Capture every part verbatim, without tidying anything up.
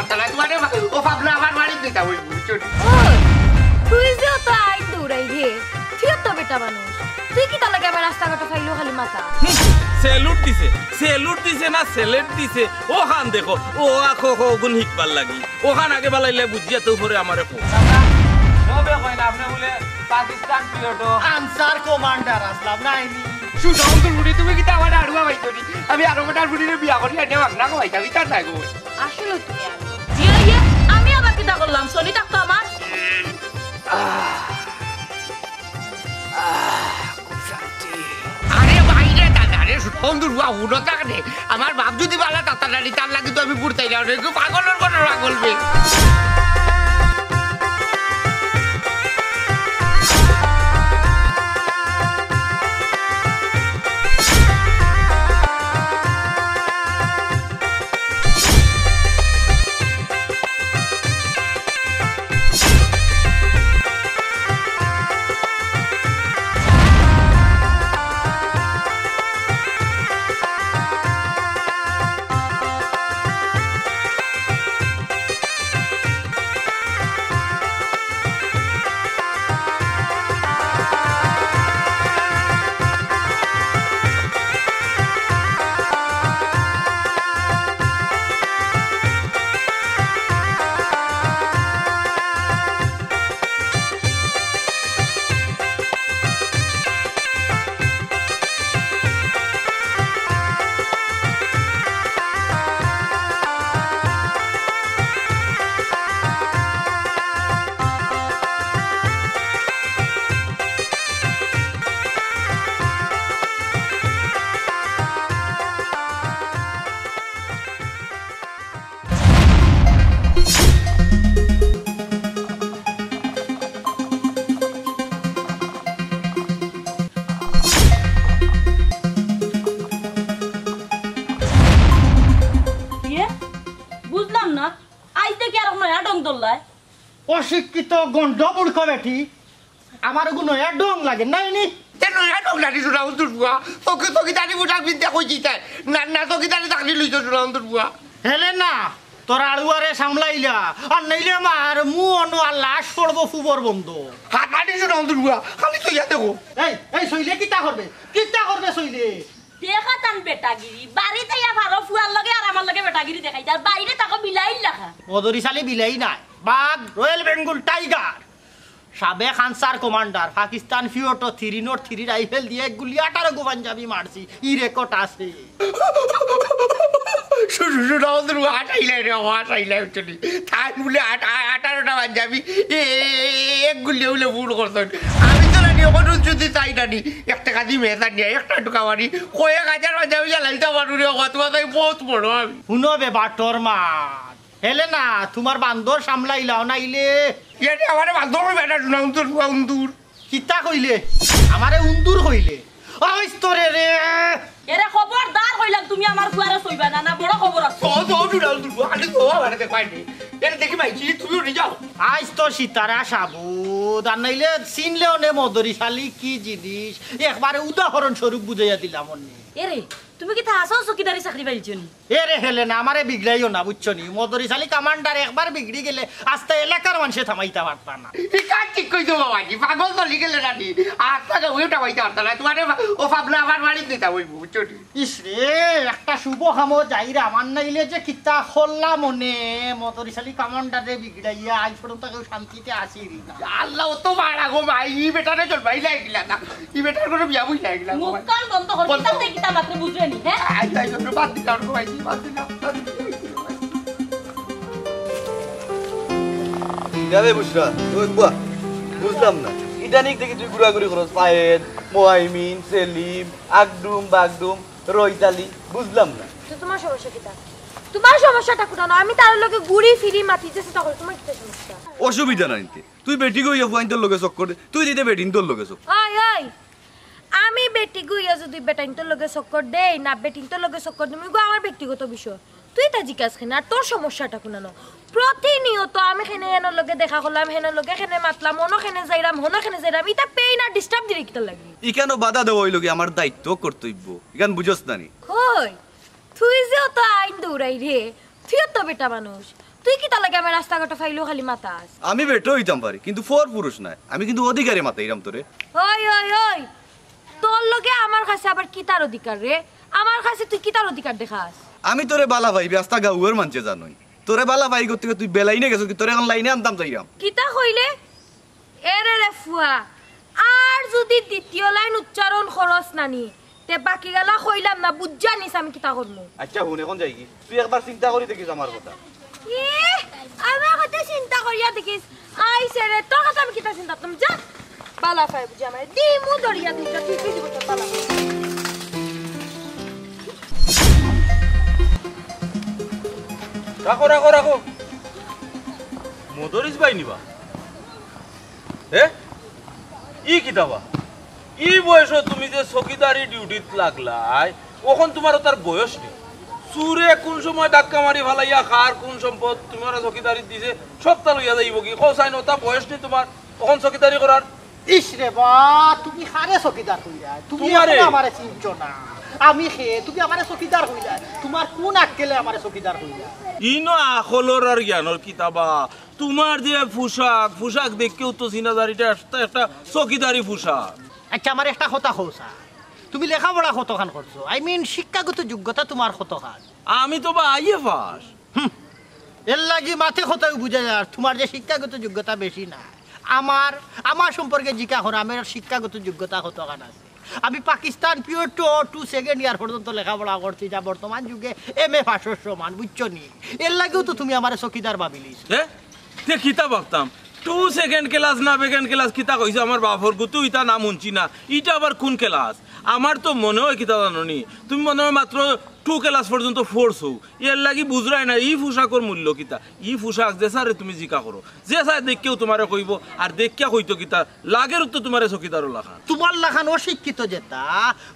তাহলে তোমার ও ভাবনা আমার বাড়িত দিতা ওই বুঝছো? ওই, তুই যে অত আইন দৌড়াই রে, তুই তো বেটা মানুষ, তুই কিতার লাগি আবার রাস্তাঘাটো ফাইলো খালি মাথা? স্যালুট দিছে, স্যালুট দিছে না স্যালেট দিছে, ওখান দেখো, ও আখো খো গুণ হিকবার লাগি, ওখান আগে বালাইলে বুঝিয়া তো পরে আমারে কো। তবে কই না, আপনি বলে পাকিস্তান পিরিয়ড আনসার কমান্ডার আসলাম না আইনি। সুধাউন্দুর বুড়ি, তুমি কিতা আমার আড়ুয়া বাইতো নি? আমি আরো বেটার বুড়িরে বিয়া করি আনিয়া মাগনা খাওয়াইতাম, ইতার নাই গো। আসলে তুমি আর ইয়ে, ইয়ে, আমি আবার কিতা করলাম? সনি থাকতো আমার। আরে বাইরে দাদা রে, সুধাউন্দুর বুয়া উড়ো থাক রে। আমার বাপ যদি বালা তাতারানি, তার লাগি তো আমি বুড়তাই না, ওরে কি পাগলর ঘটনা বলবে। ইয়ে, বুঝলাম না, আইজ দেখি আর নয়া ঢং ধরলায়। অশিক্ষিত গন্ড মূর্খ বেটি, আমার ওগু নয়া ঢং লাগে নাই নি? তে নয়া ঢং নানি সুধাউন্দুর বুয়া? তোকে চকিদারি বুটা বিদ্যা কই দিতায়? না, না, চকিদারি চাকরি লইছো সুধাউন্দুর বুয়া। হেলে না, তোর আড়ুয়ারে সামলাইলা, আর নাইলে আমার মু অনু আর লাশ পড়বো ফুবর বন্ধ। হাত নানি সুধাউন্দুর বুয়া, খালি তো ইয়া দেখো। এই, এই সইলে কিতা করবে? কিতা করবে সইলে? দেখা তান বেটাগিরি, বাড়িত আইয়া পারো ফুয়ার লগে আর আমার লগে বেটাগিরি দেখাইতে, আর বাইরে থাকো বিলাইর লাখান। মদরিছ আলী বিলাই নায়, বাঘ, রয়্যাল বেঙ্গল টাইগার। সাবেক আনসার কমান্ডার, পাকিস্তান পিরিয়ডো থ্রি নট থ্রি রাইফেল দিয়া এক গুলি আঠারো গু পাঞ্জাবি মারছি, ই রেকর্ড আছে। শুধু শুধু আমাদের আটাইলাই রে, আটাইলাই চলি। তাই বলে আট-, আ-, আঠারোটা পাঞ্জাবি, এ, এ, এ, এক গুলি উলে ভুল করছেন। আমি তো নানি, অখন যদি চাই নানি, একটা কাজি মেয়েটা নিয়ে, একটা ঢুকা মারি, কয়েক হাজার পাঞ্জাবি জ্বালাইতে পারু রে, অখন তোমার তাই বহুত বড় আমি। হুনো বে বাটর মাত, হেলে না, তোমার বান্দর সামলাইলাও নাইলে। ইয়ারে আমারে বান্দর কইবে না, সুধাউন্দুর বুয়া উন্দুর। কিতা কইলে? আমারে উন্দুর কইলে? আইস তোরে রে। এরে খবরদার কইলাম, তুমি আমার ফুয়ারে ছইবা না, না বড় খবর আছে। তো, তো, সুধাউন্দুর বুয়া, খালি তো আমারে দেখবায় নি। এরে দেখি ভাই, কি তুমি উঠে যাও। আইস তো সিতারা সাবুদ, আর নাইলে চিনলেও নে মদরিছ আলী কি জিনিস, একবারে উদাহরণ স্বরূপ বুঝাইয়া দিলাম অন্যে। এরে, তুমি কিতা হাছাউ চকিদারি চাকরি পাইছো নি? এরে হেলে না, আমারে বিগড়াইও না, বুঝছো নি? মদরিছ আলী কমান্ডার একবার বিগড়ি গেলে আস্তা এলাকার মানষে থামাইতা পারতা না। ই কাজ ঠিক কইছো বাবাজি, পাগল চলি গেলে নানি। আস্তা গাঁওয়ে থামাইতা পারতা না। তোমারে ও ভাবনা আমার বাড়িত নিতা অইবো, বুঝছো নি? ইস রে, একটা শুভ কামো যাইরাম, আর নাইলে যে কিতা করলাম মনে, মদরিছ আলী কমান্ডারে বিগড়াইয়া আইজ পর্যন্ত কেউ শান্তিতে আসি রে। আল্লাহ, ও তো মারা গো ভাই, ই বেটারে জন্মাই লাগিলা না, ই বেটার কোনো বিয়া বই লাগিলা গো মুখ ভাই। কান বন্ধ কর, বন্ধ। কিতা তে কিতা মাত্র বুঝরে নি, হ্যাঁ? আই, আই, আই, বাদ দিলাম গো ভাই, বাদ দিলাম, বাদ দিলাম। ইটা রে বুঝরা, ওই বুয়া, বুঝলাম না। ইদানিং দেখি তুই ঘুরাঘুরি করস, ফায়েদ, মোহাইমিন, সেলিম, আগডুম, বাগডুম, রইতালি, বুঝলাম না। তো তোমার সমস্যা কিতা? তোমার সমস্যাটা কোথায়? আমি তার লগে ঘুরি ফিরি মাতি যে সেটা করি, তোমার কিতা সমস্যা? অসুবিধা নাই তে। তুই বেটিগ অইয়া ফুয়াইন্তর লগে চক্কর দে, তুই দিতে বেটিন্তর লগে চক্কর। ওই, ওই, আমি বেটিগ অইয়া যদি বেটাইন্তর লগে চক্কর দেই না বেটিন্তর লগে চক্কর দিমু, ইগু আমার ব্যক্তিগত বিষয়। তুই তা জিজ্ঞাস কেনে? আর তোর সমস্যাটা কোনানো? প্রতিনিয়ত আমি কেনে হেনর লগে দেখা করলাম, হেনর লগে কেনে মাতলাম, অনো কেনে যাইরাম, হনো কেনে যাইরাম, ইতা পেইন আর disturb দিরে কিতার লাগি? ইখানো বাধা দেওয়া অইলো গি আমার দায়িত্ব, কর্তব্য। ইখান বুঝস না নি? কই? তুই যে অত আইন দৌড়াই রে, তুইও তো বেটা মানুষ, তুই কিতার লাগি আমার রাস্তাঘাটো ফাইলেও খালি মাতাস? আমি বেটা অইতাম পারি, কিন্তু পর পুরুষ নায়। আমি কিন্তু অধিকারে মাতাইরাম তোরে। ওই, ওই, ওই, তোর লগে আমার কাছে আবার কিতার অধিকার রে? আমার কাছে তুই কিতার অধিকার দেখাস? আমি তোরে বালা পাইবি, আস্তা গাউর মানষে জানইন। তোরে বালা পাই করতে তুই বেলাইনে গেছস কি? তোরে এখন লাইনে আনতাম চাইরাম। কিতা কইলে? এরে রে ফুয়া, আর যুদি দ্বিতীয় লাইন উচ্চারণ করস নানি, তে বাকিগালা কইলাম না, বুঝছস নি আমি কিতা করমু। আচ্ছা হুন, এখন যাইগি? তুই একবার চিন্তা করি দেখিস আমার কথা। এ, আমার কথা চিন্তা করিয়া দেখিস। আইছে রে, তোর কথা আমি কিতা চিন্তা করতাম? যা, বালা পাই বুঝি আমারে। দিমু দরিয়া দুইটা, তুই কি দিব তোর বালা পাই? রাখো, রাখো, রাখো। মদরিস ভাই নিবা? এ? ই কিতা বা? ই বয়সো তুমি যে চকিদারি ডিউটিত লাগলায়, অখন তুমার অতার বয়স নি। চুরে কুন সময় ধাক্কা মারি ফালাইয়া কার কুন সম্পদ তুমারে চকিদারিত দিছে, সবতা লইয়া যাইবো গি। কও চাইন, অতা বয়স নি তুমার অখন চকিদারি করার? ইস রে বা, তুমি কারে চকিদার কইলায়? তুমি তুমারে। অখন আমারে চিনছো না। আমি কে? তুমি আমারে চকিদার কইলায়? তুমার কুন আক্কেলে আমারে চকিদার কইলায়? ইনো আকলর আর জ্ঞানর কিতা বা? তুমার যে পোশাক, পোশাক দেখিয়াউ তো চিনা যার ইটা একটা, একটা চকিদারি পোশাক। আচ্ছা, আমারে একটা কথা কও ছার, তুমি লেখাপড়া কতখান করছো? I mean, শিক্ষাগত যোগ্যতা তুমার কতখান? আমি তো বা আইএ পাস। হুম, এর লাগি মাতে কথাউ বুঝা যার তুমার যে শিক্ষাগত যোগ্যতা বেশি নায়। আমার, আমার সম্পর্কে জিকা করো, আমার শিক্ষাগত যোগ্যতা কতখান আছে। আমি Pakistan pure to, to second year পর্যন্ত লেখাপড়া করছি, যা বর্তমান যুগে এমএ পাসর সমান, বুঝছো নি? এর লাগিউ তো তুমি আমারে চকিদার ভাবিলিছো। এ? তে কিতা ভাবতাম? টু সেকেন্ড ক্লাস না বেকেন্ড ক্লাস কিতা কইছো? আমার বাপর গুতু ইতা নাম হুনছি না। ইটা আবার কুন ক্লাস? আমার তো মনে অয় কিতা জানো নি? তুমি মনে অয় মাত্র টু ক্লাস পর্যন্ত পড়ছো। এর লাগি বুঝরায় না ই পোশাকর মূল্য কিতা। ই পোশাক যে ছারে তুমি জিকা করো, যে ছার দেখিয়াউ তুমারে কইবো, আর দেখিয়া কইতো কিতা, লাগের তো তুমারে চকিদারর লাখান। তুমার লাখান অশিক্ষিত যেতা,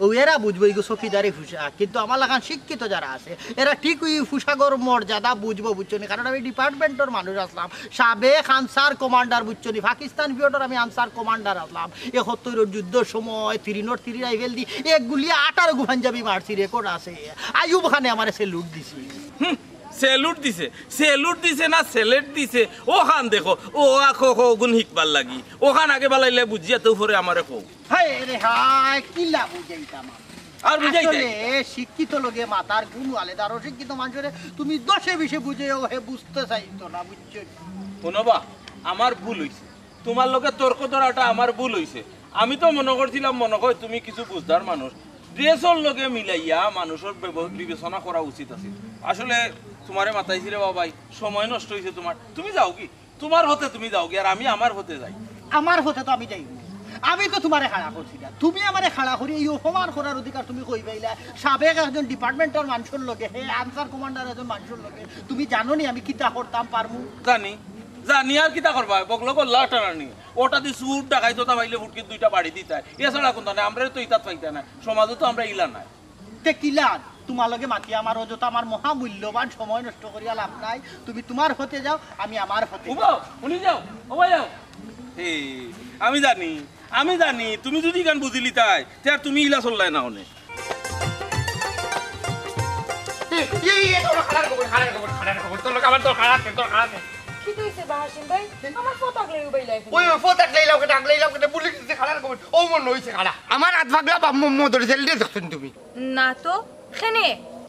অউ এরা বুঝবো ইগু চকিদারি পোশাক, কিন্তু আমার লাখান শিক্ষিত যারা আছে, এরা ঠিক অউ পোশাকর মর্যাদা বুঝবো, বুঝছো নি? কারণ আমি ডিপার্টমেন্টর মানুষ আছলাম, সাবেক আনসার কমান্ডার, বুঝছো নি? পাকিস্তান পিরিয়ডর আমি আনসার কমান্ডার আছলাম। একাত্তরর যুদ্ধর সময় তিরিনর তিরি রাইফেল দি এক গুলিয়ে আঠারোগু পাঞ্জাবি মারছি, রেকর্ড আছে। আইয়ুব খানে আমারে স্যালুট দিছে। হুম, স্যালুট দিছে, স্যালুট দিছে না স্যালেট দিছে, অখান দেখো, অ আ ক খ গুন হিকবার লাগি। অখান আগে বালাইলে বুঝিয়া তো পরে আমারে কও। হায় রে হায়, কিলা বুঝাইতাম আমি? আর বুঝাইতে? আসলে শিক্ষিত লগে মাতার গুণ আলাদা, আর অশিক্ষিত মানষরে তুমি দশে বিশে বুঝাইও, হে বুঝতে চাইতো না, বুঝছো? হুনো বা, আমার ভুল অইছে, তুমার লগে তর্ক ধরাটা আমার ভুল অইছে। আমি তো মনো করছিলাম, মনো অয় তুমি কিছু বুঝদার মানুষ, ড্রেসর লগে মিলাইয়া মানুষর বিব-, বিবেচনা করা উচিত আছিল। আসলে তুমারে মাতাইছি রে বাবাই, সময় নষ্ট অইছে তুমার। তুমি যাওগি, তুমার পথে তুমি যাওগি, আর আমি আমার পথে যাই। আমার পথে তো আমি যাইমু, আমি তো তুমারে খাড়া করছি না। তুমি আমারে খাড়া করি এই অপমান করার অধিকার তুমি কই পাইলায়? সাবেক একজন ডিপার্টমেন্টর মানষর লগে, হে আনসার কমান্ডার একজন মানষর লগে, তুমি জানো নি আমি কিতা করতাম পারমু? জানি, জানি আর কিতা করবায়? বগলো গল্লা টানানি। অটা দি চুর ডাকাইত অতা পাইলে ফুটকিত দুইটা বাড়ি দিতায়। এছাড়া কুন্তা নাই, আমরারে তো ইতাত পাইতা নায়। সমাজো তো আমরা ইলা নায়। তে কিলান? তুমার লগে মাতিয়া আমার অযথা আমার মহামূল্যবান সময় নষ্ট করিয়া লাভ নাই। তুমি তুমার পথে যাও, আমি আমার পথে। উবা, হুনি যাও, উবা যাও। এ, আমি জানি, আমি জানি, তুমি যুদি ইখান বুঝিলিতায়, তে আর তুমি ইলা চললায় না অনে। এই, এই, এই, তোর খারাপ খবর, খারাপ খবর, খারাপ খবর। তোর লগে আমার দরকার আছে, দরকার আছে। কিতা অইছে বা হাসিম ভাই? আমার ফোন আগলাই উবাইলাই। ওই, ওই, ফোন আগলাইলাও কেনে, আগলাইলাও কেনে, পুলিশ দিছে, খারাপ খবর। ও মনে অইছে খারাপ। আমার আত পাগলা বাপ মো-, মদরি চালিয়ে দেখছো নি তুমি? না তো, কেনে?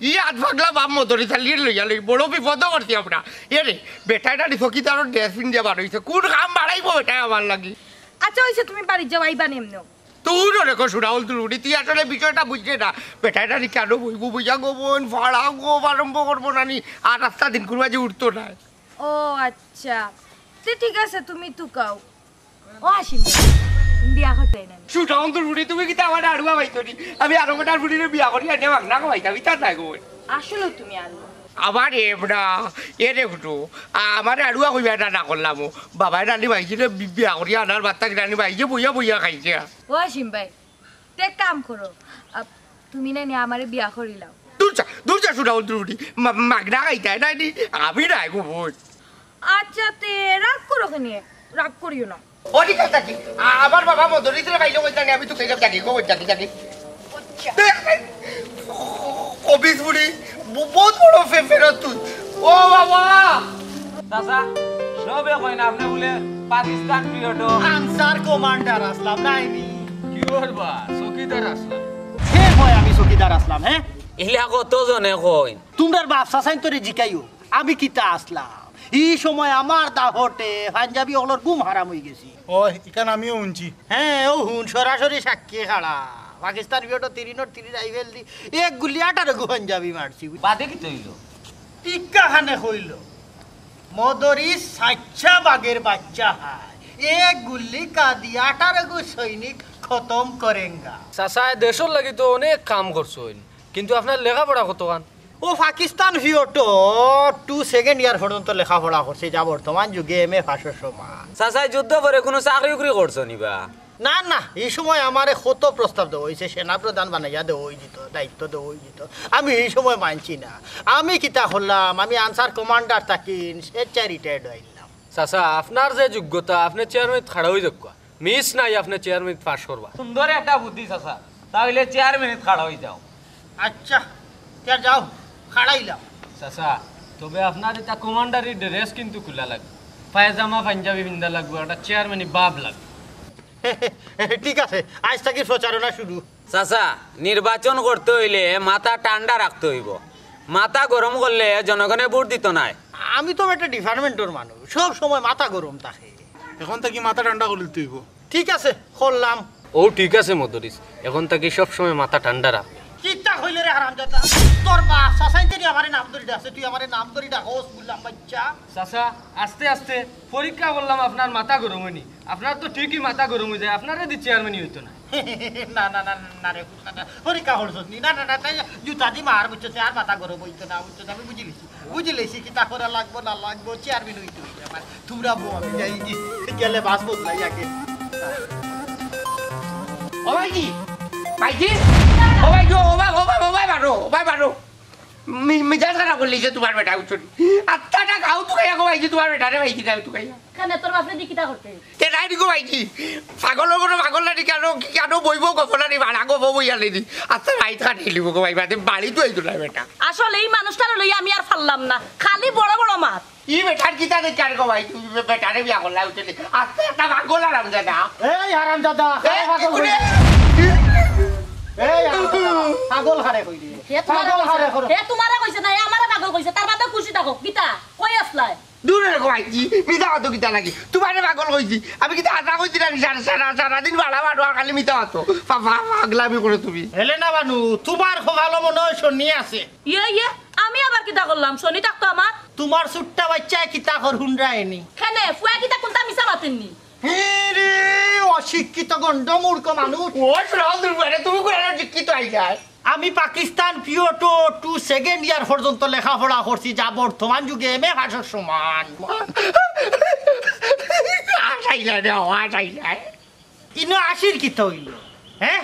ই আত পাগলা বাপ মদরি চালিয়ে লইয়া লই, বড় বিপদ করছি আমরা। এ রে, বেটায় না চকিদারর ড্রেস পিন্দিয়া বার অইছে। কুন কাম বাড়াইবো বেটায় আমার লাগি? আচ্ছা, অইছে, তুমি বাড়িত যাও, আইবা নে এমনেও। তুই ওরে কো সুরাউল তুলুরি, তুই আসলে বিষয়টা বুঝরে না। বেটায় না কেন বইবো, বইয়া গো বইন, ফাড়া গো, আরম্ভ করবো না নি। আর রাস্তা দিন কুরবাজি উঠতো না। ও আচ্ছা, তে ঠিক আছে, তুমি তুকাও। ও হাসিম, বিয়া করতে না। সুরাউল তুলুরি, তুমি কিতা আমার আড়ুয়া ভাই তো নি? আমি আরো বেটার ফুড়িরে বিয়া করি আনিয়া মাগনা খাওয়াইতাম, ইতা নাই গো বইন। আসলে তুমি আড়ুয়া। আবার এ বেটা, এ রে ফুটু, আমারে আড়ুয়া কইবা এটা না করলাম ও। বাবায় রানি ভাইজিরে বি-, বিয়া করিয়া আনার বাদ থাকি রানি ভাইজি বইয়া বইয়া খাইছে। ও হাসিম ভাই, তে এক কাম করো, আ, তুমি না নি আমারে বিয়া করিলাও। দূর যা, দূর যা, সুরাউল তুলুরি, মা-, মাগনা খাইতায় না নি, আমি নাই গো বইন। আচ্ছা, তে রাগ করো কেনে? রাগ করিও না। ও ঠিক আছে, থাকি। আ-, আমার বাবা মদরিসরে পাইলে কইতা নি, আমি তো কইলাম থাকি, কই থাকি, থাকি। আচ্ছা। দেখ, কবিস বুড়ি, ব-, বহুত বড় ফে-, ফেরত তুই। ও বাবা! চাচা, সবে কইন আপনে বুলে পাকিস্তান পিরিয়ডো আনসার কমান্ডার আছলাম, নায়নি? কি করবা, চকিদার আছলাম। হে কয় আমি চকিদার আছলাম, হে? ইলা কত জনে কইন। তুমরার বাপ চাচাইন্তরে জিকাইও, আমি কিতা আছলাম। ই সময় আমার দাহটে পাঞ্জাবি অকলর ঘুম হারাম অইগেছে। অয়, ইখান আমিও হুনছি। হে, অউ হুন, সরাসরি সাক্ষী খাড়া। পাকিস্তান পিরিয়ডো তিরিনর তিরি রাইফেল দি এক গুলি আঠারোগু পাঞ্জাবি মারছি। বাদে কিতা অইলো? ইকাখানে কইলো, মদরিছ সাচ্চা বাঘের বাচ্চা হায়, এক গুল্লি কা দি আঠারোগু সৈনিক খতম করেঙ্গা। চাচায় দেশর লাগি তো অনেক কাম করছইন, কিন্তু আপনার লেখাপড়া কতখান? অউ পাকিস্তান পিরিয়ডো টু সেকেন্ড ইয়ার পর্যন্ত লেখাপড়া করছি, যা বর্তমান যুগে এম এ পাশর সমান। চাচায় যুদ্ধ পরে কুনু চাকরি উকরি করছো নি বা? না না, ই সময় আমারে কত প্রস্তাব দেওয়া অইছে, সেনাপ্রধান বানাইয়া দেওয়া অইযিত, দায়িত্ব দেওয়া অইযিত, আমি ই সময় মানছি না। আমি কিতা করলাম, আমি আনসার কমান্ডার থাকিন স্বেচ্ছায় রিটায়ার্ড অইলাম। চাচা, আপনার যে যোগ্যতা, আপনে চেয়ারম্যানিত খাড়া অইযাউক্কা, মিস নাই, আপনে চেয়ারম্যানিত পাশ করবা। সুন্দর একটা বুদ্ধি চাচা, তা অইলে চেয়ারম্যানিত খাড়া অইযাও। আচ্ছা, তে যাও, খাড়া অইলাম। চাচা, তবে আপনার ইতা কমান্ডারি ড্রেস কিন্তু খুলা লাগবো, পায়জামা পাঞ্জাবি পিন্দা লাগবো, একটা চেয়ারম্যানি ভাব লাগবো। ঠিক আছে, আইজ থাকি প্রচারণা শুরু। চাচা, নির্বাচন করতে অইলে মাথা ঠান্ডা রাখতে অইবো, মাথা গরম করলে জনগণে ভোট দিতো নায়। আমি তো একটা ডিপার্টমেন্টর মানুষ, সব সময় মাথা গরম থাকে। অখন থাকি মাথা ঠান্ডা করিলিতে অইবো। ঠিক আছে, করলাম। অউ ঠিক আছে মদরিছ, অখন থাকি সব সময় মাথা ঠান্ডা রাখ। কিতা কইলে রে হারামজাদা? তোর বাপ চাচাইন্তে আমারে নাম ধরি ডাকছে, তুই আমারে নাম ধরি ডাকস, গুলাম বাচ্চা। চাচা, আস্তে আস্তে পরীক্ষা করলাম আপনার মাথা গরম অয়নি। আপনার তো ঠিকই মাথা গরম অইযায়, আপনারে দি চেয়ারম্যানি অইতো না। না না না না রে, না, না, পরীক্ষা করছস নি? না না না, তাই জুতা দি মার, বুঝছস, আর মাথা গরম অইতো না, বুঝছস, আমি বুঝিলিছি, বুঝিলিছি কিতা করা লাগবো না লাগবো, চেয়ারম্যান অইতে অইলে আমার। তুমরা বউ, আমি যাই গি, গেলে বাস বদলাই আগে। ও ভাইজি, ভাইজি, ও ভাইজি, ও ভাই, ও ভাই, ও ভাই মারো, ও ভাই মারো। মি-, মিজাজ খারাপ করিলিছে তুমার বেটায়, বুঝছো নি? আত্মাটা গাউ তুকাইয়া গো ভাইজি, তুমার বেটারে ভাইজি গাউ তুকাইয়া। কেনে, তোর বাপরে দি কিতা করতে? তে নাই নি গো ভাইজি, পাগল অইবো না, পাগল না নি, কেনে, কেনে বইবো গফ না নি, ভাড়া গফ বইয়া নি। আচ্ছা, রাইত কাটাইলিবো গো ভাই, বাদে বাড়িত আইতো না বেটা। আসলে ই মানুষটারে লইয়া আমি আর পারলাম না, খালি বড় বড় মাত। ই বেটার কিতা দেখার গো ভাই, তুমি বে-, বেটারে বিয়া করলা, বুঝছো নি? আস্তা একটা পাগল হারামজাদা। এই হারামজাদা, এই পাগল কুকুরে। কইলে। এই হারামজাদা, পাগল হারে কইলে। হে তোমারে পাগল হারে কইছে, করো। হে তোমারে কইছে না, হে আমারে পাগল কইছে, তার বাদে খুশি থাকো। কিতা? কই আছলায়? দূর রে গো ভাইজি, মিছা কথা কিতা নাকি? তুমারে পাগল কইছি। আমি কিতা হাছা কইছি না নি? সারা, সারা, সারাদিন ভাড়া ভাড়া আর খালি মিছা মাতো। পা-, পা-, পাগলামি করো তুমি। হেলেনা বানু, তুমার কপালো মনে অয় শনি আছে। ইয়ে, ইয়ে, আমি আবার কিতা করলাম? শনি থাকতো আমার? তুমার ছোট্টা বাচ্চায় কিতা কর হুনরায়নি? কেনে, ফুয়া কিতা কুনতা মিছা মাতেরনি? হে রে, অশিক্ষিত গণ্ড মূর্খ মানুষ। ও, শোনাও দুর্বারে, তুমি কোন শিক্ষিত আইলায়? আমি পাকিস্তান পিরিয়ডো টু সেকেন্ড ইয়ার পর্যন্ত লেখাপড়া করছি, যা বর্তমান যুগে এম এ পাশর সমান। আশাইলায় রে, ও আশাইলায়। ইনো আশির কিতা অইলো? হে?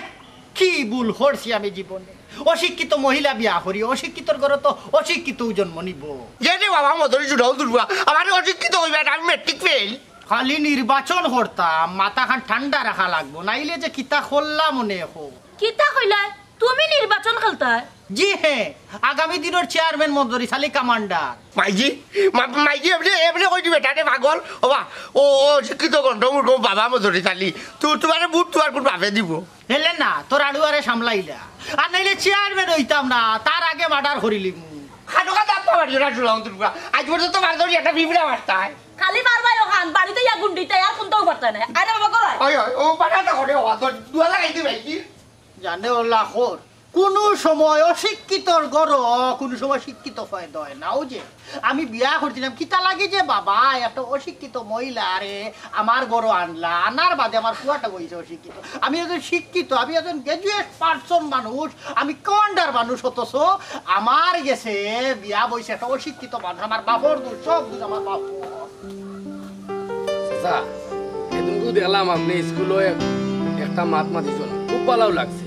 কি ভুল করছি আমি জীবনে? অশিক্ষিত মহিলা বিয়া করি, অশিক্ষিতর ঘরো তো অশিক্ষিতউ জন্ম নিবো। এ রে বাবা, মদরি জুড়াও দুর্বা, আমারে অশিক্ষিত কইবা না, আমি মেট্রিক ফেইল। খালি নির্বাচন করতাম, মাথাখান ঠান্ডা রাখা লাগবো, নাইলে যে কিতা করলাম মনে অয়। কিতা কইলায়? তুমি নির্বাচন খেলতায়? জি হে, আগামী দিনর চেয়ারম্যান মদরিছ আলী কমান্ডার। মাইজি, মা-, মাইজি, এমনে, এমনে কই দিবে, তাতে পাগল। ও বা, ও, ও, শিক্ষিত গণ্ড মূর্খ বাবা মদরি চালি। তু-, তুমারে ভোট তুমার কুন বাপে দিবো? হেলেনা, তোর আড়ুয়ারে সামলাইলা। আর নাইলে চেয়ারম্যান অইতাম না, তার আগে মার্ডার করিলিমু। খাটো খাটো আপ্পা মারিও না, শুনলাম তুমরা। আজ পর্যন্ত মারধরি একটা পিঁপড়া মারতায়। খালি মারবায় অখান, বাড়িত ইয়া গুন্ডিতায়, আর কুনতাউ পারতায় না। আরে বাবা, করায়। ওই, ওই, ও পাঠাটা করে, ও, তোর দুয়া লাগাই দিবে, কি? জানে ও লাখর, কুনু সময় অশিক্ষিতর ঘরো কুনু সময় শিক্ষিত পয়দা অয় না। অউ যে আমি বিয়া করছিলাম, কিতা লাগি যে বাবা একটা অশিক্ষিত মহিলারে আমার ঘরো আনলা, আনার বাদে আমার ফুয়াটা বইছে অশিক্ষিত। আমি একজন শিক্ষিত, আমি একজন গ্র্যাজুয়েট পারসন মানুষ, আমি কমান্ডার মানুষ, অথচ আমার গেছে বিয়া বইছে একটা অশিক্ষিত মানুষ। আমার বাপর দোষ, সব দোষ আমার বাপর। চাচা, এদিনকু দেখলাম আপনে স্কুলো এক-, একটা মাত মাতিছইন, খুব ভালাউ লাগছে।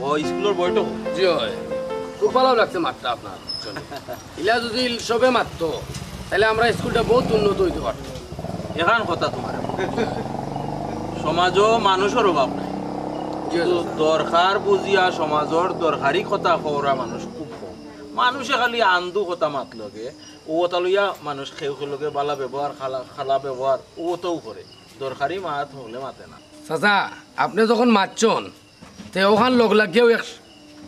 ও, স্কুলর বৈঠক? জি অয়, খুব ভালাউ লাগছে মাতটা আপনার। ইলা যুদি সবে মাততো, তাইলে আমরার স্কুলটা বউত উন্নত অইতো পারতো। এখান কথা তুমার, সমাজো মানুষর অভাব নাই, জি, কিন্তু চাচা। দরকার বুঝিয়া সমাজর দরকারি কথা কওরা মানুষ খুব কম। মানুষে খালি আন্দু কথা মাতলগে, ও ওটা লইয়া মানুষ কেউ কেউ লগে বালা ব্যবহার, খালা, খালা ব্যবহার, ও তো করে। দরকারি মাত হকলে মাতে না। চাচা, আপনে যখন মাতছন, তে অখান লগ লাগিয়াউ এক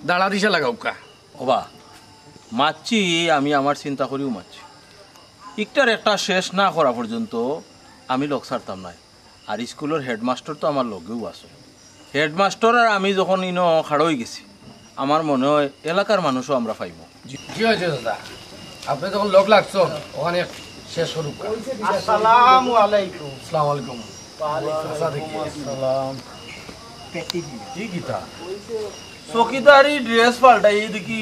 দাড়া দিশা লাগাউক্কা। ওবা, মাতছি, আমি আমার চিন্তা করিউ মাতছি। ইকটার একটা শেষ না করা পর্যন্ত আমি লগ ছাড়তাম নায়। আর ইস্কুলর হেডমাস্টর তো আমার লগেউ আছে। হেডমাস্টর আর আমি যখন ইনো খাড়া অইগেছি, আমার মনে অয় এলাকার মানুষও আমরা পাইমু। জি অয় চাচা, আপনে যখন লগ লাগছন, অখান শেষ করুক্কা। আসসালামু আলাইকুম। আসসালামু আলাইকুম। ওয়ালাইকুম আসসালাম। কি কিতা? চকিদারি ড্রেস পাল্টাই দেখি,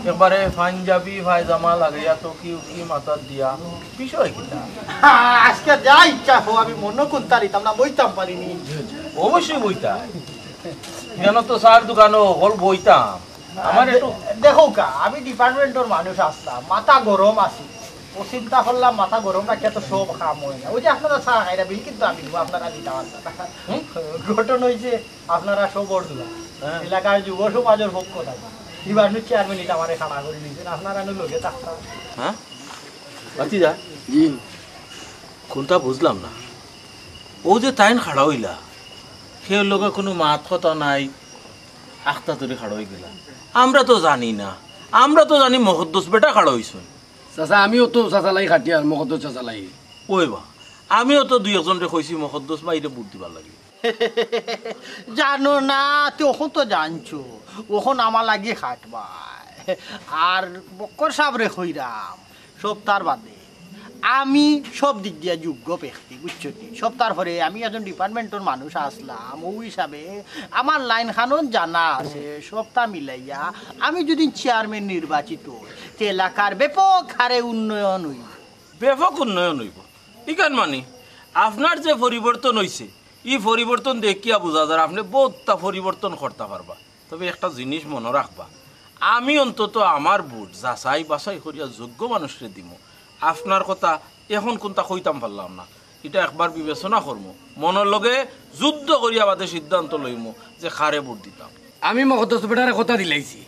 একবারে পাঞ্জাবি পায়জামা লাগাইয়া টুপি উকি মাথাত দিয়া, বিষয় কিতা? আজকে যা ইচ্ছা কও, আমি মনো কুন্তা দিতাম না, বইতাম পারিনি। অবশ্যই বইতাম। কেনে তো চার দোকানো হকল বইতাম। আমার একটু দেখউক্কা, আমি ডিপার্টমেন্টর মানুষ আছলাম, মাথা গরম আছিল। ও চিন্তা করলাম, মাথা গরম রাখিয়া তো সব কাম অয় না। ওই যে আপনারা চা খাইরা বিল কিন্তু আমি দিমু, আপনারা দিতা পারতা না। হুম? ঘটনা অইছে, আপনারা সব বড় দুলা। হ্যাঁ। এলাকার যুব সমাজর পক্ষ থাকি। এবার নু চেয়ারম্যান ইটা আমারে খাড়া করি দিছইন, আপনারা নু লগে থাকতা। হ্যাঁ? ভাতিজা? জি। কুন্তা বুঝলাম না। ও যে তাইন খাড়া অইলা, কেউর লগে কুনু মাত কথা নাই, আখতা ধরি খাড়া অইগেলা। আমরা তো জানি না, আমরা তো জানি মকদ্দস বেটা খাড়া অইছইন। চাচা, আমিও তো চাচার লাগি খাটিয়ার, মকদ্দস চাচার লাগি। ওই বা, আমিও তো দুই একজনরে কইছি মকদ্দস ভাইরে ভোট দিবার লাগি। জানো না, তে অখন তো জানছো, অখন আমার লাগি খাটবায়। আর বক্কর সাবরে কইরাম, সপ্তার বাদে আমি সব দিক দিয়া যোগ্য ব্যক্তি, বুঝছো নি? সপ্তার পরে আমি একজন ডিপার্টমেন্টর মানুষ আছলাম, অউ হিসাবে আমার লাইন খানও জানা আছে। সপ্তা মিলাইয়া আমি যদি চেয়ারম্যান নির্বাচিত অই, তে এলাকার ব্যাপক হারে উন্নয়ন অইবো। ব্যাপক উন্নয়ন অইবো। ইখান মানি, আপনার যে পরিবর্তন অইছে, ই পরিবর্তন দেখিয়া বুঝা যার আপনে বউততা পরিবর্তন করতা পারবা। তবে একটা জিনিস মনো রাখবা, আমি অন্তত আমার ভোট যাচাই বাছাই করিয়া যোগ্য মানুষরে দিমু। আপনার কথা অখন কুন্তা কইতাম পারলাম না, ইটা একবার বিবেচনা করমু। মনর লগে যুদ্ধ করিয়া বাদে সিদ্ধান্ত লইমু যে কারে ভোট দিতাম। আমি মকদ্দস বেটারে কথা দিলাইছি,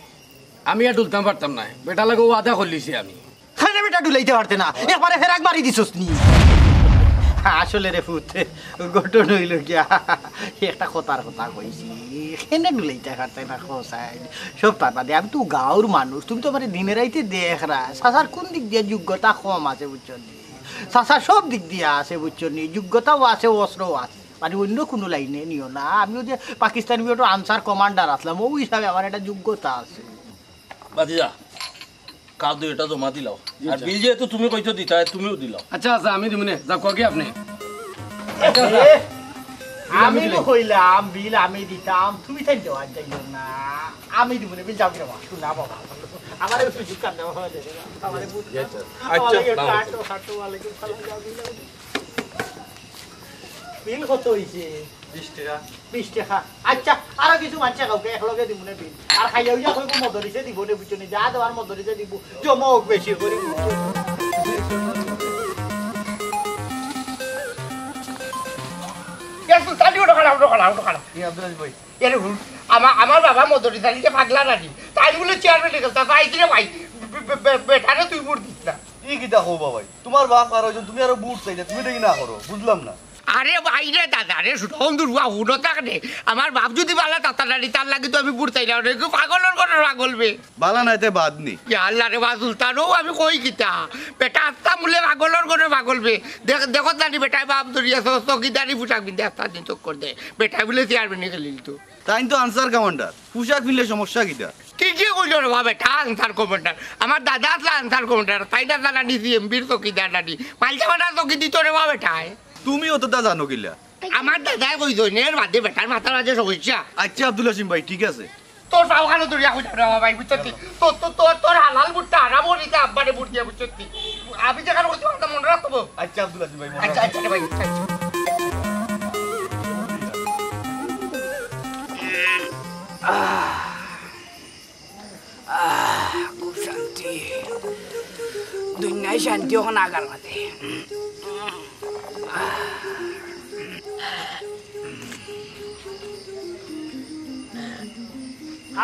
আমি আর ডুলতাম পারতাম নায়, বেটার লগে ওয়াদা করলিছি আমি। কেনে বেটা ডুলাইতে পারতে না, একবারে ফেরাক মারি দিছস নি। আসলে রে পুত, ঘটনা অইলো গিয়া, একটা কথার কথা কইছি, কেনে ডুলাইতে পারতে না, কও চাই। সপ্তার বাদে আমি তো গাঁওর মানুষ, তুমি তো আমারে দিনে রাইতে দেখরায়, চাচার কুন দিক দিয়া যোগ্যতা কম আছে, বুঝছো নি? চাচার সব দিক দিয়া আছে, বুঝছো নি? যোগ্যতাও আছে, অস্ত্রও আছে, মানে অন্য কুনু লাইনে নিও না। আমিও যে পাকিস্তান পিরিয়ডর আনসার কমান্ডার আছলাম, অউ হিসাবে আমার একটা যোগ্যতা আছে। ভাতিজা, কাগজ এটা জমা দিলাও। জি, আর আচ্ছা। বিল যেহেতু তুমি কইছো দিতায়, তুমিও দিলাও। আচ্ছা, আচ্ছা, আমি দিমুনে। যাউক্কা গি আপনে। এ, আমি তো কইলাম, বিল আমি দিতাম, তুমি তাই দেওয়া যাইও না। আমি দিমুনে, বিল যাও রে বাবা, শোনা বাবা। আমারে সুযোগ কার দেওয়া হয়, আমারে বুঝ-, জি, আচ্ছা। আমারে আচ্ছা, একটু আসসালামু আলাইকুম। আটো, আটো, ওয়ালাইকুম সালাম, যাও, বিল যাও। বিল কত অইছে? বিশ টেকা। বিশ টেকা। আচ্ছা, আরো কিছু মানষে কাউকে একলগে দিমুনে বিল। আর খাইয়া অইয়া কইবো মদরিছে দিবো নে, বুঝছো নি? যা দেওয়ার মদরিছে দিবো। জমা অউক বেশি করি, বুঝছো? এ সুলতান, ওটা খারাপ, ওটা খারাপ, ওটা খারাপ। কি আব্দুল আজিজ ভাই? এরে হুন, আমা-, আমার বাবা মদরিছ আলী যে পাগলা নানি, তাইন বুলে চেয়ারম্যান অইগেল, তা পাইছি রে ভাই, বে-, বে-, বে-, বেটারে তুই ভোট দিস না। ই কিতা কও বা ভাই? তুমার বাপ আর অইজন, তুমি আরো ভোট চাইলে, তুমি দেখি না করো, বুঝলাম না। আরে ভাই রে দাদা রে, হুনো দুরুয়া, হুনো থাক রে। আমার বাপ যুদি বালা থাকতা নানি, তার লাগি তো আমি ভোট চাইলাম না। এগু পাগলর ঘরর পাগল বে। বালা নায় তে বাদ নি। ইয়া আল্লাহ রে বা সুলতান, অউ আমি কই কিতা? বেটা আস্তা মূলে পাগলর ঘরর পাগল বে। দেখ-, দেখো জানি বেটায় বাপ ধরিয়া চ-, চকিদারি পোশাক পিন্দে আস্তা দিন চক্কর দে। বেটায় বুলে চেয়ারম্যানি খেলিল তো। তাইন তো আনসার কমান্ডার, পোশাক পিনলে সমস্যা কিতা? ঠিকই কইছো রে বা বেটা, আনসার কমান্ডার। আমার দাদা আছলা আনসার কমান্ডার, তাইন আছলা নানি সিএমবির চকিদার নানি। মালসা মারা চকি দিত রে বা বেটায়। তুমি অততা জানো কিলা? আমার দাদায় কইছইন, এর বাদে বেটার মাথার মাঝে সমস্যা। আচ্ছা আব্দুল হাসিম ভাই, ঠিক আছে। তোর পাও খানো ধরিয়া কইতাম রে বা ভাই, বুঝছস নি? তোর, তোর, তোর, তোর হালাল ভোটটা হারাম করি দে, আব্বারে ভোট দিয়া, বুঝছস নি? আমি যেখানে কইছি, ওখানে মনে রাখতো। আচ্ছা আব্দুল হাসিম ভাই, মনে আচ্ছা, রাখবো। আচ্ছা রে ভাই, আচ্ছা, আচ্ছা। আহ, খুব শান্তি। দুনিয়ায় শান্তি অখন আগার মাঝে।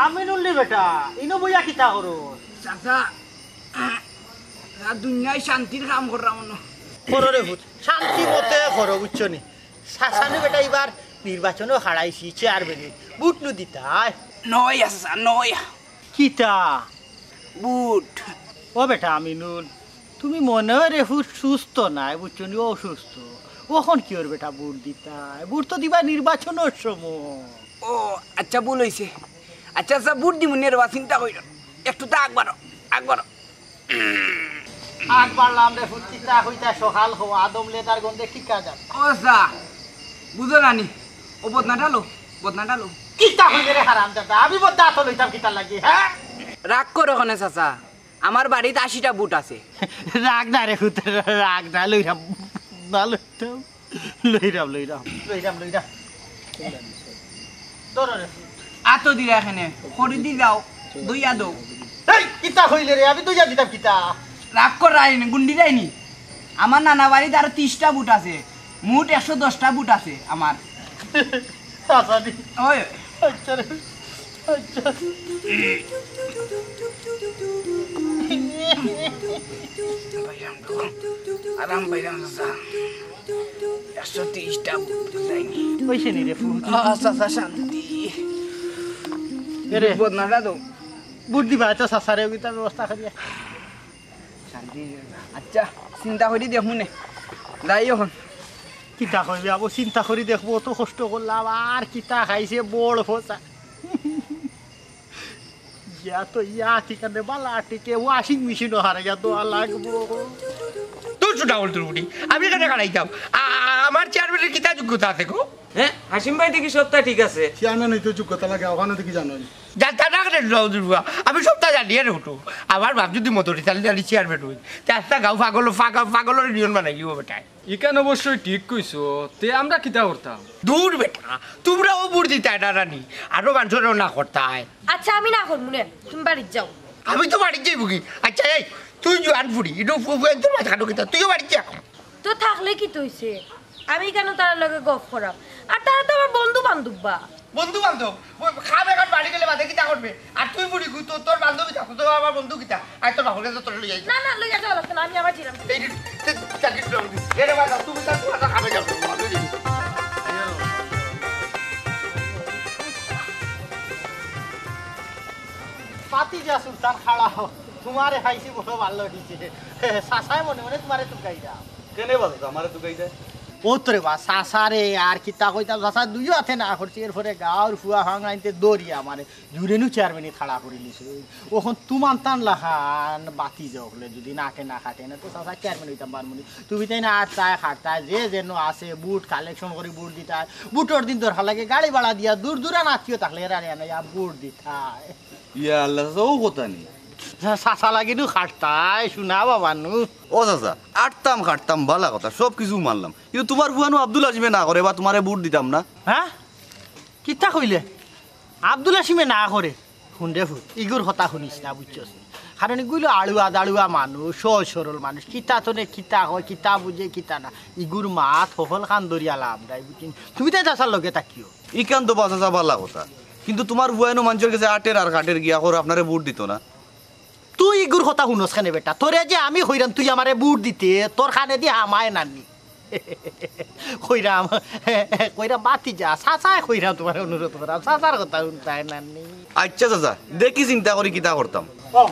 আমিনুল্লি বেটা, ইনো বইয়া কিতা করো? চাচা, আর দুনিয়ায় শান্তির কাম কররাম অনো। করো রে পুত, শান্তি মতে করো, বুঝছো নি? চাচানু বেটা ইবার নির্বাচনো হারাইছি, চেয়ারম্যানে। ভোট নু দিতায়। নয়া চাচা, নয়া। কিতা? ভোট। ও বেটা আমিনুল, তুমি মনে অয় রে পুত সুস্থ নায়, বুঝছো নি, অসুস্থ। অখন কিওর বেটা ভোট দিতায়? ভোট তো দিবা নির্বাচনর সময়। ও, আচ্ছা, ভুল অইছে। আচ্ছা, আচ্ছা, ভোট দিমু নে রে বা, চিন্তা করিও না। একটু তো আগবাড়ো, আগবাড়ো। আগবাড়লাম রে পুত, কিতা কইতা সকাল হো, আদম লেদার গন্ধে কিকা যার। ও চাচা, বুঝো না নি? ও বদনাটা লো, বদনাটা লো। কিতা কইলে রে হারামজাদা, আমি বদনা তো লইতাম কিতার লাগি, হ্যাঁ? রাগ করো কেনে চাচা, আমার বাড়িত আশিটা ভোট আছে। রাগ না রে পুত, রাগ না, লইরাম, না লইতাম। লইরাম, লইরাম, লইরাম, লইরাম। ধরো রে। আতো দিরা এখানে, খড়ি দি যাও, দইয়া দো। এই, কিতা কইলে রে? আমি দইয়া দিতাম কিতা? রাগ করাইনি, গুন্ডি যায়নি। আমার নানা বাড়িত আরো তিরিশটা ভোট আছে, মোট একশো দশটা ভোট আছে আমার। চাচা দি। ওই। আচ্ছা রে, আচ্ছা। আরাম পাইলাম চাচা। একশো তিরিশটা ভোট যায়নি। কইছে নি রে পুত? আ, চাচা, শান্তি। এরে। বদনাটা তো। ভোট দিবা তো চাচারে, ওইটা ব্যবস্থা করিয়া। শান্তি। আচ্ছা, চিন্তা করি দেখমু নে। যাই অখন। কিতা কইবে আবো, চিন্তা করি দেখবো, অত কষ্ট করলাম, আর কিতা খাইছে বড় ফসা। ইয়া তো ইয়া, ঠিকানে বালা, ঠিকে ওয়াশিং মেশিনও হারাইয়া দেওয়া লাগবো। তোর ছোটা বল তোর বুটি, আমি এখানে খাড়াইতাম। আ-, আ-, আমার চেয়ারম্যানের কিতা যোগ্যতা আছে গো? হ্যাঁ, হাসিম ভাই দেখি সবটা ঠিক আছে। চেয়ারম্যান হইতে যোগ্যতা লাগে, ওখানে দেখি জানো। জানতা না কেন, নজরুল বাবা? আমি সবটা জানি, আরে উঠো। আমার বাপ যদি মতো চালি চালি চেয়ারম্যান হই, তে আস্তা গাঁও পাগল, পাগল, পাগলর ইউনিয়ন বানাইলিব বেটায়। ইখান অবশ্যই ঠিক কইছো, তে আমরা কিতা করতাম? দূর বেটা, তোমরাও ভোট দিতায় না রানি, আরো মানুষেরও না করতায়। আচ্ছা, আমি না করমু নে, তুমি বাড়িত যাও। আমি তো বাড়িত যাইবো কি? আচ্ছা, এই, তুই জোয়ান ফুড়ি, ইনো ফু-, ফু-, তোর মাথা খাটো কিতা? তুইও বাড়িত যা। তো থাকলে কিতা অইছে? আমি কেনে তারার লগে গফ করাম? আর তারা তো আমার বন্ধু বান্ধব বা। বন্ধু বান্ধব? ওই খাবে খান বাড়ি গেলে বাদে কিতা করবে? আর তুই বুড়ি গু-, তো-, তোর বান্ধবী থাকতো তো আমার বন্ধু কিতা? আর তোর বাপরে তো তোর লইয়া যাইতো। না, না, লইয়া যাওয়া লাগতো না, আমি আমার ছিলাম। এই যে, তে-, চাকরি করলাম তুই। এরে বাবা, তুমি তার, তোমার খাবে যাও, আমি যাই। পাতি যা সুলতান খাড়া হো, তোমারে খাইছি বড় ভালো হইছে। চাচায় মনে মনে তোমারে তুকাই দাও। কেনে বাবা, আমারে তুকাই দেয়? ও তোরে বা, চাচারে আর কিতা কইতাম, চাচা দুইও হাতে না করছি, এরপরে গাঁওর ফুয়া হাং আনতে দৌড়িয়া আমারে জুরেনু চেয়ারম্যানি খাড়া করি নিছে। অখন তুমান তান লাখান বাতি যে অকলে যদি নাকে না কাটে না, তো চাচা চেয়ারম্যান হইতাম পারমু নি। তুমি তাই না আর চায় খাটতায়, যে যেন আছে, ভোট কালেকশন করি ভোট দিতায়। ভোটর দিন দরকার লাগে গাড়ি ভাড়া দিয়া দূর দূরান আত্মীয় থাকলে এরা নিয়া ভোট দিতায়। ইয়া আল্লাহ, চাচা, ও কথা নি। চা-, চাচা লাগি নু খাটতায়, শুনা বাবা নু। ও চাচা, আটতাম খাটতাম, বালা কথা, সব কিছু মানলাম। কিন্তু তোমার ফুয়ানু আব্দুল হাসিমে না করে বা তোমারে ভোট দিতাম না। হ্যাঁ? কিতা কইলে? আব্দুল হাসিমে না করে? হুন রে হুন, ইগুর কথা হুনিস না, বুঝছস নি? কারণ ইগুলো আড়ুয়া দাড়ুয়া মানুষ, সহজ সরল মানুষ, কিতা তনে কিতা কয়, কিতা বুঝে, কিতা না। ইগুর মাত হকল খান ধরিয়া লাভ নাই, বুঝছস নি? তুমি তাই চাচার লগে থাকিও। ইখান তো বা চাচা বালা কথা, কিন্তু তোমার ফুয়াইনু মানষর গেছে আটের আর কাটের গিয়া কর, আপনারে ভোট দিত না। তুই ইগুর কথা হুনস কেনে বেটা? তোরে যে আমি কইরাম তুই আমারে ভোট দিতে, তোর কানে দি হামায় নানি। কইরাম, কইরাম বাতি যা, চাচায় কইরাম তোমারে অনুরোধ করাম, চাচার কথা হুনতায় নানি। আচ্ছা চাচা, দেখি চিন্তা করি কিতা করতাম। ও,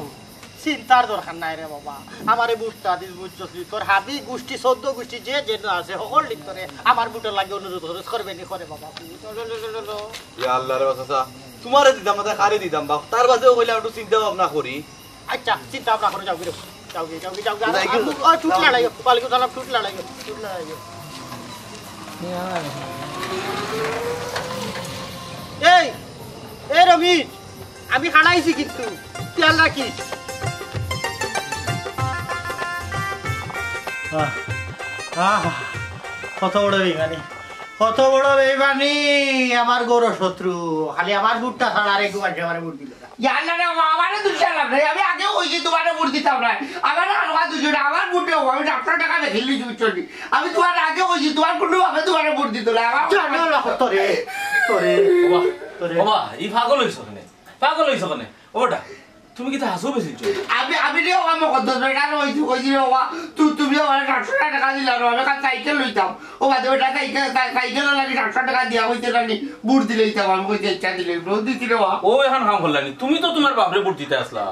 চিন্তার দরকার নাই রে বাবা। আমারে ভোটটা দিস, বুঝছস নি? তোর হাবি গুষ্টি, চৌদ্দ গুষ্টি যে যেন আছে, হকল দিক করে আমার ভোটর লাগি অনুরোধ করিস, করবে নি করে বাবা। লো, লো, লো, লো, লো, লো। ইয়া আল্লাহ রে চাচা, তোমারে দিতাম না, তাই কারে দিতাম বা? তার বাদেও কইলাম একটু চিন্তা ভাবনা করি। আচ্ছা, চিন্তা ভাবনা করে যাও গি রে। যাও গি, যাও গি, যাও গি। যাই গি। আ, আ, টুট লড়াই, ওয়ালাইকুম সালাম, টুট লড়াই, টুট লড়াই। এই, এ রমিজ, আমি খাড়াইছি কিন্তু, খেয়াল রাখিস। আহ, আহ, কত বড় বেইমানি, কত বড় বেইমানি, আমার ঘোর শত্রু, খালি আমার ভোটটা ছাড়া আর একটু মানুষে আমারে ভোট দিল না। ইয়ার না, না, আমারে দুষে লাভ নাই, আমি আগেও কইছি তোমারে ভোট দিতাম না, আমারে হালকা দুষে না, আমার ভোট দেও, আমি ডাক্তার টাকা দেখে লিখি বুঝছি। আমি তোমার আগে কইছি, তোমার কোনো ভাবে তোমারে ভোট দিত না। আমার জানো না, তোরে, তোরে, বাবা, তোরে। বাবা, ই পাগল হইছ কেনে? পাগল হইছ কেনে? ওটা। তুমি কিতা হাছাউ বেচিলিছো? আমি আমি রে ওবা মকদ্দস বেটারে কইছি, কইছি রে ওবা, তু তুমি আমারে সাতশো টেকা দিলা রে, আমি একটা সাইকেল লইতাম। ও বাদে বেটা সাইকেল সাই- সাইকেল লাগি সাতশো টেকা দিয়া কইছে নানি, ভোট দিলে দিতাম। আমি কইছি আচ্ছা দিলে ভোট দিছি রে ওবা। ও এখান কাম করলানি, তুমি তো তুমার বাপরে ভোট দিতে আসলা।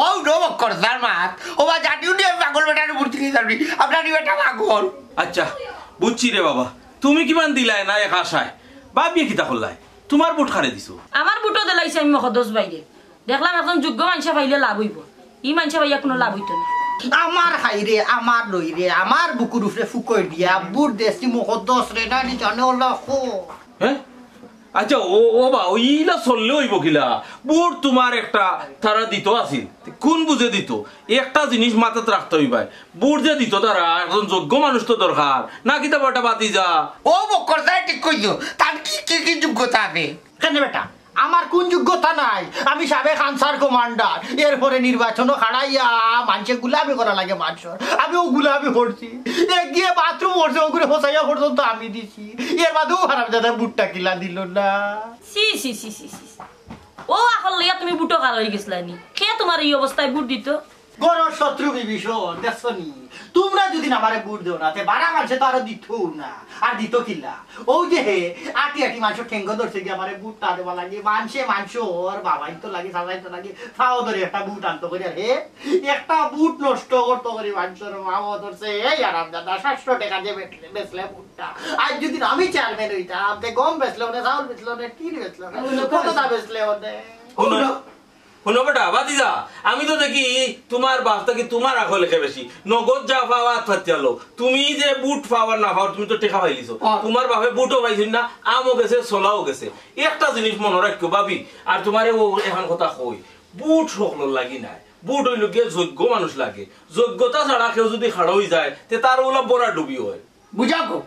ও নো বক্কর স্যার মাত, ওবা জানিও নি আমি পাগল বেটারে ভোট দিতে যাবি, আপনার বেটা পাগল। আচ্ছা, বুঝছি রে বাবা, তুমি কিমান দিলায় না এক আশায়, বাবিয়ে কিতা করলায়, তুমার ভোট কারে দিছো? আমার ভোটও দিলাইছি আমি মকদ্দস ভাইরে। দেখলাম একজন যোগ্য মানষে পাইলে লাভ অইবো, ই মানষে পাইয়া কুনু লাভ অইতো না। আমার হাইরে, আমার লইরে, আমার বুকুর উপরে ফুকর দিয়া ভোট দেছি মকদ্দসরে, না নি জানে ওলা খো। হ্যাঁ? আচ্ছা, ও, ওবা, ওইলা চললে অইবো কিলা? ভোট তুমার একটা তারা দিতো আছিল, কুন বুঝে দিতো? একটা জিনিস মাথাত রাখতে অইবায়, ভোট যে দিতো তারা একজন যোগ্য মানুষ তো দরকার, না কিতা বেটা ভাতিজা? ও বক্কর স্যার ঠিক কইছো, তার কি কি কি যোগ্যতা আছে? কেনে বেটা, আমার কুন যোগ্যতা নাই? আমি সাবেক আনসার কমান্ডার, এরপরে নির্বাচনও খাড়াইয়া মানষে গুলামি করা লাগে মানষর, আমি ও গুলামি করছি। এক গিয়ে বাথরুম করছে, ওগুলো হোসাইয়া পর্যন্ত আমি দিছি। এর বাদেও হারামজাদা ভোটটা কিলা দিল না। ছি ছি ছি ছি ছি। ও আখল লইয়া তুমি ভোটও কার অই গেছলানি? কে তুমার ই অবস্থায় ভোট দিতো? ঘরর শত্রু বিভীষণ, দেখছো নি? তুমরা যদি আমারে ভোট দেও না, তে বারা মানষে তো আরো দিতও না। আর দিত কিলা? ও যে হে, আটি আটি মানষর ঠেঙ্গো ধরছে গিয়া আমারে ভোটটা দেওয়া লাগে। মানষে মানষর বাবাইতো লাগে, চাচাইতো লাগে, ফাও ধরে একটা ভোট আনতো করি। আর হে, একটা ভোট নষ্ট করতো করি মানষর মাও ধরছে। এই হারামজাদা, সাতশো টেকা দিয়ে বেচলে, বেচলে ভোটটা। আর যদি আমি চেয়ারম্যান অইতাম, তে গম বেচলে অনে, চাউল বেচলে অনে, টিন বেচলে অনে, কতটা বেচলে অনে। হুনো, হুনো বেটা, ভাতিজা, আমি তো দেখি তুমার বাপ থাকি তুমার আখল একে বেশি। নগদ যা পাও আত ফাতিয়া লও। তুমি যে ভোট পাও আর না পাও, তুমি তো টেকা পাইলিছো। অয়। তুমার বাপে ভোটও পাইছইন না, আমও গেছে, ছলাও গেছে। একটা জিনিস মনো রাখিও ভাবি, আর তুমারে ও এখান কথা কই, ভোট হকলর লাগি নায়, ভোট অইলো গিয়া যোগ্য মানুষ লাগে। যোগ্যতা ছাড়া কেউ যদি খাড়া অই যায়, তে তার ওলা বড়া ডুবি অয়। বুঝাও গো,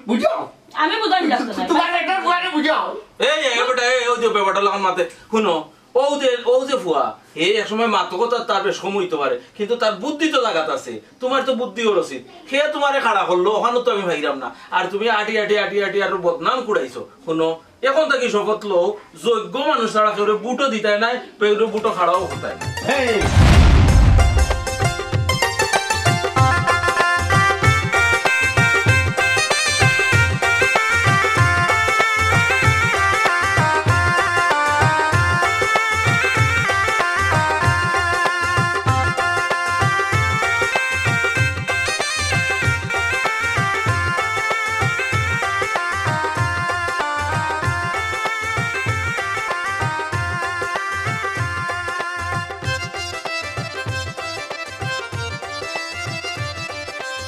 বুঝাও। আমি বুঝানি লাগতো না। তুমার বেটার ফুয়ারে বুঝাও। এই, এই বেটা, এই, ওই যে বেটার লাখান মাতে, হুনো, ও যে, ও যে ফুয়া, হে এক সময় মাতো কথা তার বেশ কম অইতো পারে, কিন্তু তার বুদ্ধি তো জাগাত আছে। তুমার তো বুদ্ধি অর উচিত, হে তুমারে খাড়া করলো, ওখানো তো আমি পাইরাম না। আর তুমি আটি আটি আটি আটি আরো বদনাম কুড়াইছো। হুনো, এখন থাকি শপথ লও, যোগ্য মানুষ ছাড়া কেউরে ভোটও দিতায় নায়, কেউরে ভোটও খাড়াও করতায় নায়। এই,